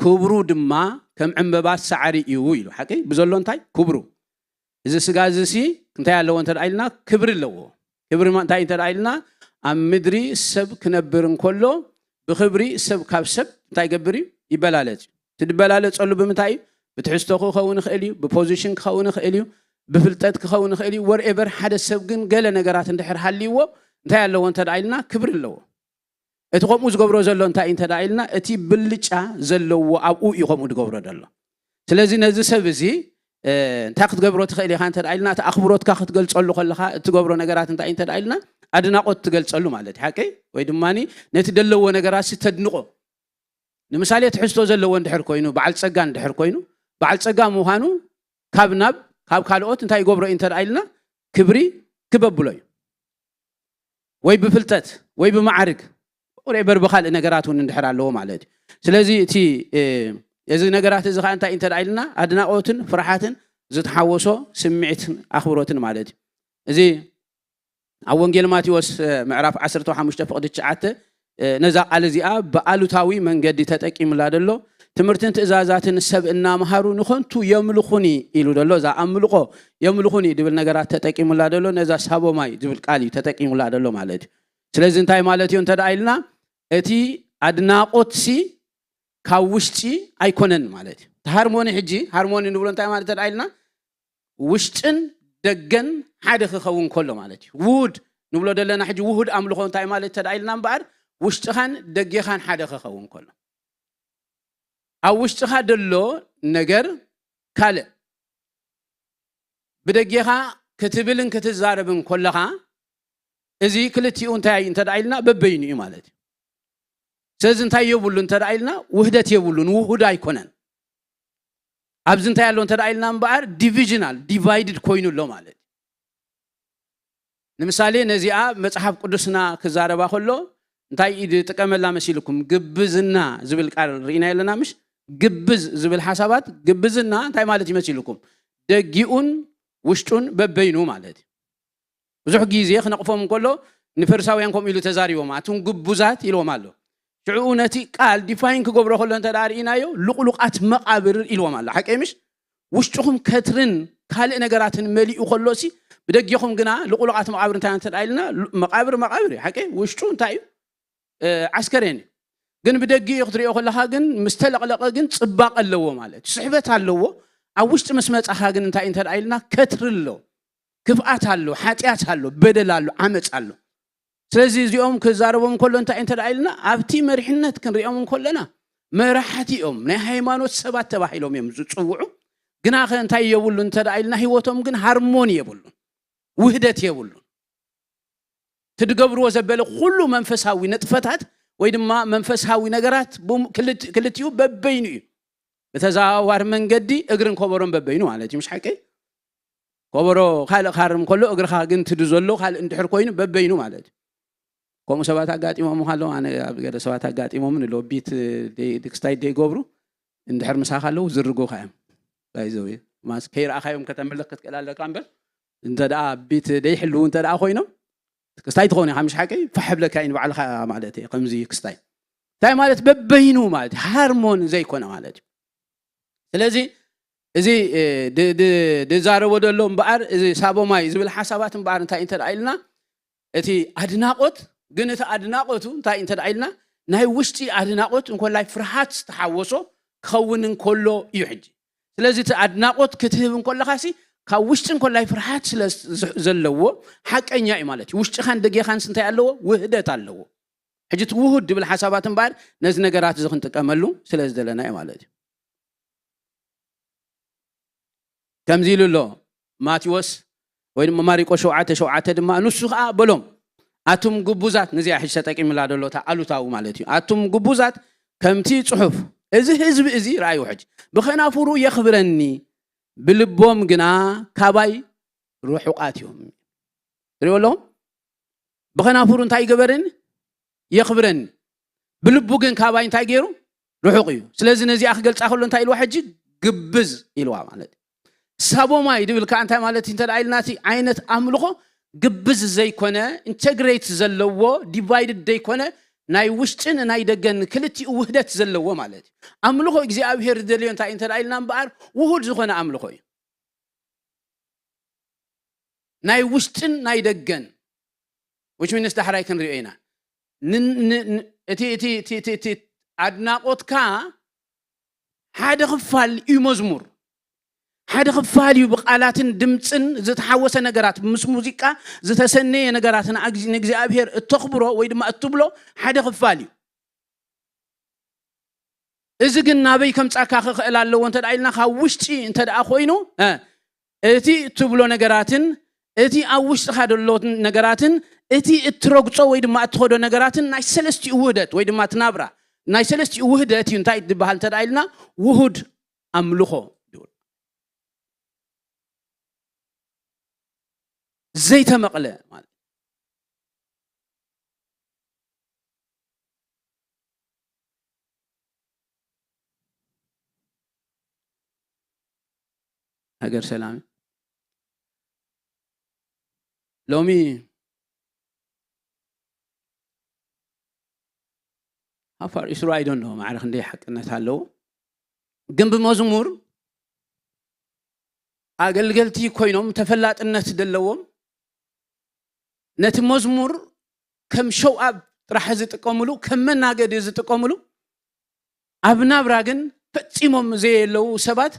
ክብሩ ድማ ከም ዕምበባ ሳዕሪ እዩ ኢሉ። ሓቂ? ብዘሎ እንታይ ክብሩ? እዚ ስጋ እዚ ሲ እንታይ ኣለዎ እንተ ደኣ ኢልና ክብሪ ኣለዎ። ክብሪ ማ- እንታይ እንተ ደኣ ኢልና ኣብ ምድሪ ሰብ ክነብር እንከሎ ብኽብሪ ሰብ ካብ ሰብ እንታይ ይገብር እዩ? ይበላለጽ እዩ። እቲ ዝበላለጸሉ ብምንታይ እዩ? ብትሕዝቶ ክኸውን ይኽእል እዩ፣ ብፖዚሽን ክኸውን ይኽእል እዩ፣ ብፍልጠት ክኸውን ይኽእል እዩ። ወርኤቨር ሓደ ሰብ ግን ገለ ነገራት እንድሕር ሃልይዎ እንታይ ኣለዎ እንተ ደኣ ኢልና ክብሪ ኣለዎ። እቲ ከምኡ ዝገብሮ ዘሎ እንታይ እንተ ደኣ ኢልና እቲ ብልጫ ዘለዎ ኣብኡ እዩ ከምኡ ዝገብሮ ዘሎ። ስለዚ ነዚ ሰብ እዚ እንታይ ክትገብሮ ትኽእል ኢኻ እንተ ደኣ ኢልና እቲ ኣኽብሮትካ ክትገልጸሉ ከለኻ እትገብሮ ነገራት እንታይ እንተ ደኣ ኢልና ኣድናቖት ትገልጸሉ ማለት እዩ። ሓቂ? ወይ ድማ ነቲ ደለዎ ነገራት ሲ ተድንቖ። ንምሳሌ ትሕዝቶ ዘለዎ እንድሕር ኮይኑ በዓል ጸጋ እንድሕር ኮይኑ በዓል ጸጋ ምዃኑ ካብ ናብ ካብ ካልኦት እንታይ ይገብሮ እዩ እንተ ደኣ ኢልና ክብሪ ክበብሎ እዩ። ወይ ብፍልጠት ወይ ብመዓርግ ወሬበር ብካልእ ነገራት እውን እንድሕር ኣለዎ ማለት እዩ። ስለዚ እቲ እዚ ነገራት እዚ ከዓ እንታይ እንተ ደኣ ኢልና ኣድናቆትን ፍርሓትን ዝተሓወሶ ስምዒትን ኣኽብሮትን ማለት እዩ። እዚ ኣብ ወንጌል ማቴዎስ ምዕራፍ ዓሰርተ ሓሙሽተ ፍቕዲ ትሽዓተ ነዛ ቃል እዚኣ ብኣሉታዊ መንገዲ ተጠቂሙላ ዘሎ ትምህርትን ትእዛዛትን ሰብ እናምሃሩ ንኸንቱ የምልኹኒ ኢሉ ዘሎ እዛ ኣምልኾ የምልኹኒ ድብል ነገራት ተጠቂሙላ ዘሎ ነዛ ሳቦማይ ዝብል ቃል እዩ ተጠቂሙላ ዘሎ ማለት እዩ። ስለዚ እንታይ ማለት እዩ እንተ ደኣ ኢልና እቲ ኣድናቆት ሲ ካብ ውሽጢ ኣይኮነን ማለት እዩ። እቲ ሃርሞኒ ሕጂ ሃርሞኒ ንብሎ እንታይ ማለት እንተ ደኣ ኢልና ውሽጥን ደገን ሓደ ክኸውን ከሎ ማለት እዩ። ውሁድ ንብሎ ዘለና ሕጂ ውሁድ ኣምልኾ እንታይ ማለት እንተ ደኣ ኢልና እምበኣር ውሽጥኻን ደጌኻን ሓደ ክኸውን ከሎ ኣብ ውሽጥኻ ደሎ ነገር ካልእ ብደጌኻ ክትብልን ክትዛረብን ከለኻ እዚ ክልቲኡ እንታይ እንተ ደኣ ኢልና በበይኑ እዩ ማለት እዩ። ስለዚ እንታይ የብሉ እንተ ደኣ ኢልና ውህደት የብሉን፣ ውሁድ ኣይኮነን። ኣብዚ እንታይ ኣሎ እንተ ደኣ ኢልና እምበኣር ዲቪዥናል ዲቫይድድ ኮይኑ ኣሎ ማለት እዩ። ንምሳሌ ነዚኣ መጽሓፍ ቅዱስና ክዛረባ ከሎ እንታይ እዩ ዝጥቀመላ መሲልኩም? ግብዝና ዝብል ቃል ርኢና ኣለና ምሽ? ግብዝ ዝብል ሓሳባት ግብዝና እንታይ ማለት ይመሲልኩም? ደጊኡን ውሽጡን በበይኑ ማለት እዩ። ብዙሕ ግዜ ክነቕፎም እንከሎ ንፈሪሳውያን ከምኡ ኢሉ ተዛሪቦም፣ ኣቱም ግቡዛት ኢልዎም ኣሎ። ሽዑ ነቲ ቃል ዲፋይን ክገብሮ ከሎ እንተ ደኣ ርኢናዮ፣ ልቑሉቓት መቓብር ኢልዎም ኣሎ። ሓቀይ ምሽ? ውሽጥኹም ከትርን ካልእ ነገራትን መሊኡ ከሎሲ፣ ብደጊኹም ግና ልቑሉቓት መቓብር እንታይ እንተ ደኣ ኢልና፣ ሉ-፣ መቓብር መቓብር እዩ። ሓቀይ? ውሽጡ እንታይ እዩ? እ፣ ዓስከሬን እዩ። ግን ብደጊኡ ክትሪኦ ከለኻ ግን፣ ምስ ተለቕለቐ ግን ጽባቐ ኣለዎ ማለት እዩ። ስሕበት ኣለዎ። ኣብ ውሽጢ ምስ መጻኻ ግን እንታይ እንተ ደኣ ኢልና፣ ከትሪ ኣሎ፣ ክፍኣት ኣሎ፣ ሓጢኣት ኣሎ፣ በደል ኣሎ፣ ዓመጽ ኣሎ። ስለዚ እዚኦም ክዛረቦም ከሎ እንታይ እንተ ደኣ ኢልና፣ ኣብቲ መሪሕነት ክንሪኦም ከለና፣ መራሕቲ እዮም፣ ናይ ሃይማኖት ሰባት ተባሂሎም እዮም ዝጽውዑ። ግናኸ እንታይ የብሉን እንተ ደኣ ኢልና፣ ህይወቶም ግን ሃርሞኒ የብሉን፣ ውህደት የብሉን። እቲ ዝገብርዎ ዘበለ ኩሉ መንፈሳዊ ንጥፈታት ወይ ድማ መንፈሳዊ ነገራት ብም-፣ ክልት-፣ ክልቲኡ በበይኑ እዩ። ብተዘዋዋሪ መንገዲ እግርን ኮበሮን በበይኑ ማለት እዩ። ምሽ ሓቀይ? ኮበሮ ካልእ ክሃርም ከሎ እግርኻ ግን ትዱ ዘሎ ካልእ እንድሕር ኮይኑ በበይኑ ማለት እዩ። ከምኡ ሰባት ኣጋጢሞም ኣሎ። ኣነ ኣብ ገለ ሰባት ኣጋጢሞምን ኣሎ። ቢት ደይ-፣ ክስታይ ደይገብሩ እንድሕር ምሳኻ ኣለዉ ዝርጉኻ እዮም። ባይዘው ማስ ከይረኣኻዮም ከተምልኽ ክትክእል ኣለካ እምበር፣ እንተ ደኣ ቢት ደይሕልዉ እንተ ደኣ ኮይኖም፣ ክስታይ ትኾን ኢኻ፣ ምሽ ሓቀይ? ፋሕ ብለካ እዩ ንባዕልኻ ማለት እዩ። ከምዚ ክስታይ እንታይ ማለት? በበይኑ ማለት እዩ። ሃርሞን ዘይኮነ ማለት እዩ። ስለዚ እዚ፣ እ፣ ድ-፣ ድ-፣ ድዛረቦ ዘሎ እምበኣር፣ እዚ ሳቦማይ ዝብል ሓሳባት እምበኣር እንታይ እንተ ደኣ ኢልና፣ እቲ ኣድናቖት ግን፣ እቲ ኣድናቖቱ እንታይ እንተ ደኣ ኢልና፣ ናይ ውሽጢ ኣድናቖት እንኮላይ ፍርሃት ዝተሓወሶ ክኸውን እንከሎ እዩ። ሕጂ ስለዚ እቲ ኣድናቖት ክትህብ እንከለኻሲ፣ ካብ ውሽጢ እንኮላይ ፍርሃት ስለ ዝ-፣ ዘለዎ ሓቀኛ እዩ ማለት እዩ። ውሽጥኻን ደጌኻንስ እንታይ ኣለዎ? ውህደት ኣለዎ። ሕጂ እቲ ውሁድ ድብል ሓሳባት እምበኣር ነዚ ነገራት እዚ ክንጥቀመሉ ስለ ዝደለና እዩ ማለት እዩ። ከምዚ ኢሉ ኣሎ ማቴዎስ ወይ ድማ ማሪቆስ ሸውዓተ ሸውዓተ ድማ፣ ንሱ ኸኣ በሎም፣ ኣቱም ግቡዛት፣ ነዚኣ ሕጂ ተጠቂምላ ዘሎ እታ ኣሉታዊ ማለት እዩ። ኣቱም ግቡዛት፣ ከምቲ ጽሑፍ፣ እዚ ህዝቢ እዚ ረኣዩ ሕጂ፣ ብኸናፍሩ የኽብረኒ፣ ብልቦም ግና ካባይ ርሑቓት እዮም። ትሪኦ ኣለኹም? ብኸናፍሩ እንታይ ይገበረኒ? የኽብረኒ። ብልቡ ግን ካባይ እንታይ ገይሩ? ርሑቕ እዩ። ስለዚ ነዚኣ ክገልጻ ከሎ እንታይ ኢልዋ ሕጂ? ግብዝ ኢልዋ ማለት እዩ። ሳቦማይ ድብል ከኣ እንታይ ማለት እዩ እንተ ደኣ ኢልና፣ እቲ ዓይነት ኣምልኾ ግብዝ ዘይኮነ፣ ኢንተግሬት ዘለዎ፣ ዲቫይድድ ዘይኮነ፣ ናይ ውሽጥን ናይ ደገን ክልቲኡ ውህደት ዘለዎ ማለት እዩ። ኣምልኾ እግዚኣብሄር ዝደልዮ እንታይ እዩ እንተ ደኣ ኢልና እምበኣር፣ ውሁድ ዝኾነ ኣምልኾ እዩ። ናይ ውሽጥን ናይ ደገን፣ which means ዳሕራይ ክንሪኦ ኢና። ን-፣ ን-፣ ን-፣ እቲ፣ እቲ፣ እቲ፣ እቲ፣ እቲ ኣድናቖትካ ሓደ ክፋል እዩ መዝሙር። ሓደ ክፋል እዩ ብቃላትን ድምጽን ዝተሓወሰ ነገራት፣ ምስ ሙዚቃ ዝተሰነየ ነገራት ንኣግዚ-፣ ንእግዚኣብሔር እተኽብሮ ወይ ድማ እትብሎ ሓደ ክፋል እዩ። እዚ ግን ናበይ ከምጻካ ክኽእል ኣለዎ እንተ ደኣ ኢልና፣ ካብ ውሽጢ እንተ ደኣ ኮይኑ፣ እ፣ እቲ እትብሎ ነገራትን እቲ ኣብ ውሽጥኻ ዘሎ ነገራትን እቲ እትረግጾ ወይ ድማ እትኸዶ ነገራትን ናይ ሰለስቲኡ ውህደት ወይ ድማ እቲ ናብራ ናይ ሰለስቲኡ ውህደት እዩ። እንታይ ዝበሃል እንተ ደኣ ኢልና፣ ውሁድ ኣምልኾ ይብል። ዘይተመቕለ ማለት። ሃገር ሰላም። ሎሚ፣ how far is right? I don't know፣ ማዕረ ክንደይ ሓቅነት ኣለዎ። ግን ብመዝሙር ኣገልገልቲ ኮይኖም ተፈላጥነት ዘለዎም፣ ነቲ መዝሙር ከም ሾው ኣፕ ጥራሕ ዝጥቀምሉ፣ ከም መናገዲ ዝጥቀምሉ፣ ኣብ ናብራ ግን ፈጺሞም ዘየለዉ ሰባት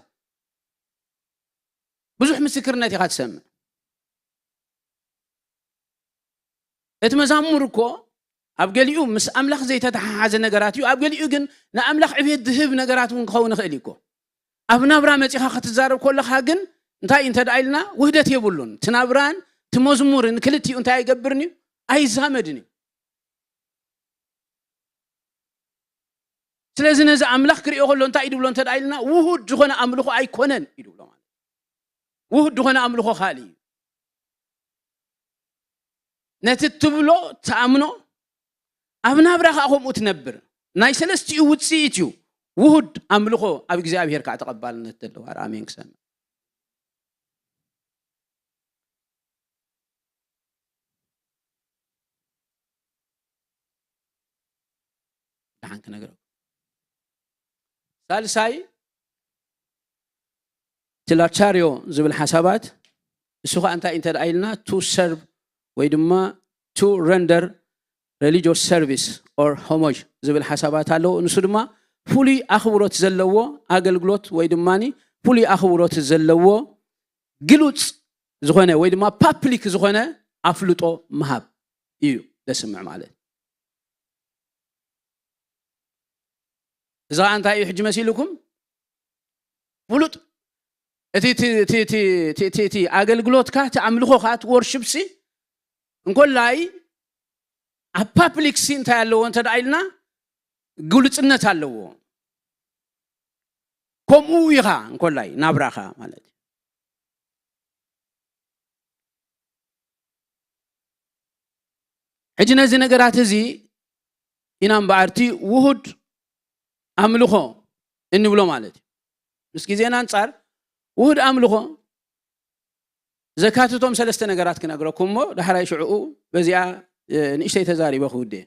ብዙሕ ምስክርነት ኢኻ ትሰምዕ። እቲ መዛሙር እኮ ኣብ ገሊኡ ምስ ኣምላኽ ዘይተተሓሓዘ ነገራት እዩ፣ ኣብ ገሊኡ ግን ንኣምላኽ ዕቤት ዝህብ ነገራት እውን ክኸውን ይኽእል እዩ እኮ። ኣብ ናብራ መጺኻ ክትዛረብ ከለኻ ግን እንታይ እንተ ደኣ ኢልና ውህደት የብሉን። እቲ ናብራን እቲ መዝሙርን ክልቲኡ እንታይ ኣይገብርን እዩ? ኣይዛመድን እዩ። ስለዚ ነዚ ኣምላኽ ክሪኦ ከሎ እንታይ እዩ ድብሎ እንተ ደኣ ኢልና፣ ውሁድ ዝኾነ ኣምልኾ ኣይኮነን እዩ ድብሎ ማለት። ውሁድ ዝኾነ ኣምልኾ ካልእ እዩ። ነቲ ትብሎ ትኣምኖ፣ ኣብ ናብራ ከኣ ከምኡ ትነብር። ናይ ሰለስቲኡ ውጽኢት እዩ። ውሁድ ኣምልኾ ኣብ እግዚኣብሔር ከኣ ተቐባልነት ዘለዎ። ኣረ ኣሜን ክሰምዕ። ደሓን ክነግረኩም። ሳልሳይ ትላቻርዮ ዝብል ሓሳባት፣ እሱ ኸዓ እንታይ እንተ ደኣ ኢልና፣ to serve ወይ ድማ to render religious service or homage ዝብል ሓሳባት ኣለዎ። ንሱ ድማ ፍሉይ ኣኽብሮት ዘለዎ ኣገልግሎት ወይ ድማ ፍሉይ ኣኽብሮት ዘለዎ ግሉጽ ዝኾነ ወይ ድማ ፓፕሊክ ዝኾነ ኣፍልጦ ምሃብ እዩ ዘስምዕ ማለት። እዚ ኸዓ እንታይ እዩ ሕጂ መሲልኩም? ፍሉጥ እቲ ኣገልግሎትካ፣ እቲ ኣምልኾኻ፣ እቲ ወርሽፕሲ እንኮላይ ኣብ ፓፕሊክ ሲ እንታይ ኣለዎ እንተ ደኣ ኢልና፣ ግሉጽነት ኣለዎ። ከምኡ ኢኻ እንኮላይ ናብራኻ ማለት እዩ። ሕጂ ነዚ ነገራት እዚ ኢና እምበኣር እቲ ውሁድ ኣምልኾ እንብሎ ማለት እዩ። ምስ ግዜና ኣንጻር ውሁድ ኣምልኾ ዘካትቶም ሰለስተ ነገራት ክነግረኩም እሞ፣ ዳሕራይ ሽዕኡ በዚኣ ንእሽተይ ተዛሪበ ክውድእ።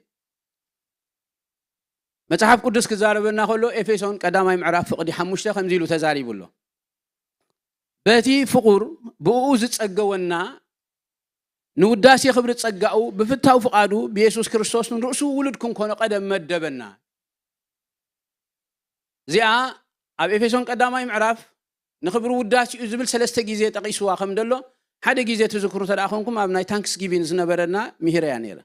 መጽሓፍ ቅዱስ ክዛረበና ከሎ፣ ኤፌሶን ቀዳማይ ምዕራፍ ፍቕዲ ሓሙሽተ ከምዚ ኢሉ ተዛሪቡ ኣሎ። በቲ ፍቑር ብእኡ ዝጸገወና ንውዳሴ ክብሪ ጸጋኡ ብፍታው ፍቓዱ ብየሱስ ክርስቶስ ንርእሱ ውሉድ ክንኮኖ ቀደም መደበና። እዚኣ ኣብ ኤፌሶን ቀዳማይ ምዕራፍ ንኽብሪ ውዳሴኡ ዝብል ሰለስተ ግዜ ጠቒስዋ ከም ደሎ፣ ሓደ ግዜ ትዝክሩ እንተ ደኣ ኮንኩም፣ ኣብ ናይ ታንክስጊቪን ዝነበረና ምሂረያ ነይረ።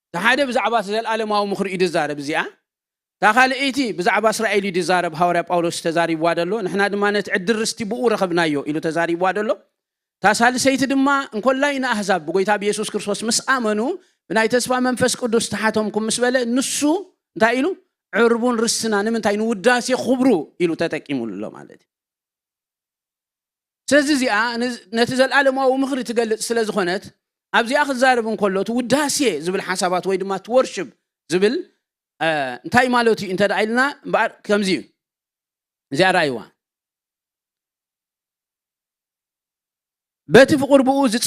እቲ ሓደ ብዛዕባ እቲ ዘለኣለማዊ ምኽሪ እዩ ዝዛረብ እዚኣ። እታ ካልኣይቲ ብዛዕባ እስራኤል እዩ ዝዛረብ፣ ሃዋርያ ጳውሎስ ተዛሪብዋ ደሎ። ንሕና ድማ ነቲ ዕድል ርስቲ ብኡ ረኸብናዮ ኢሉ ተዛሪብዋ ደሎ። እታ ሳልሰይቲ ድማ እንኮላይ ንኣህዛብ ብጎይታ ብየሱስ ክርስቶስ ምስ ኣመኑ ብናይ ተስፋ መንፈስ ቅዱስ ተሓተምኩም ምስ በለ፣ ንሱ እንታይ ኢሉ? ዕርቡን ርስትና ንምንታይ? ንውዳሴ ክብሩ ኢሉ ተጠቂሙሉ ኣሎ ማለት እዩ። ስለዚ እዚኣ ን-፣ ነቲ ዘለኣለማዊ ምኽሪ ትገልጽ ስለ ዝኾነት፣ ኣብዚኣ ክዛረብ እንከሎ እቲ ውዳሴ ዝብል ሓሳባት ወይ ድማ እቲ ወርሽፕ ዝብል፣ እ፣ እንታይ ማለት እዩ እንተ ደኣ ኢልና እምበኣር ከምዚ እዩ። እዚኣ ረኣይዋ። በቲ ፍቑር ብኡ ዝጸ-፣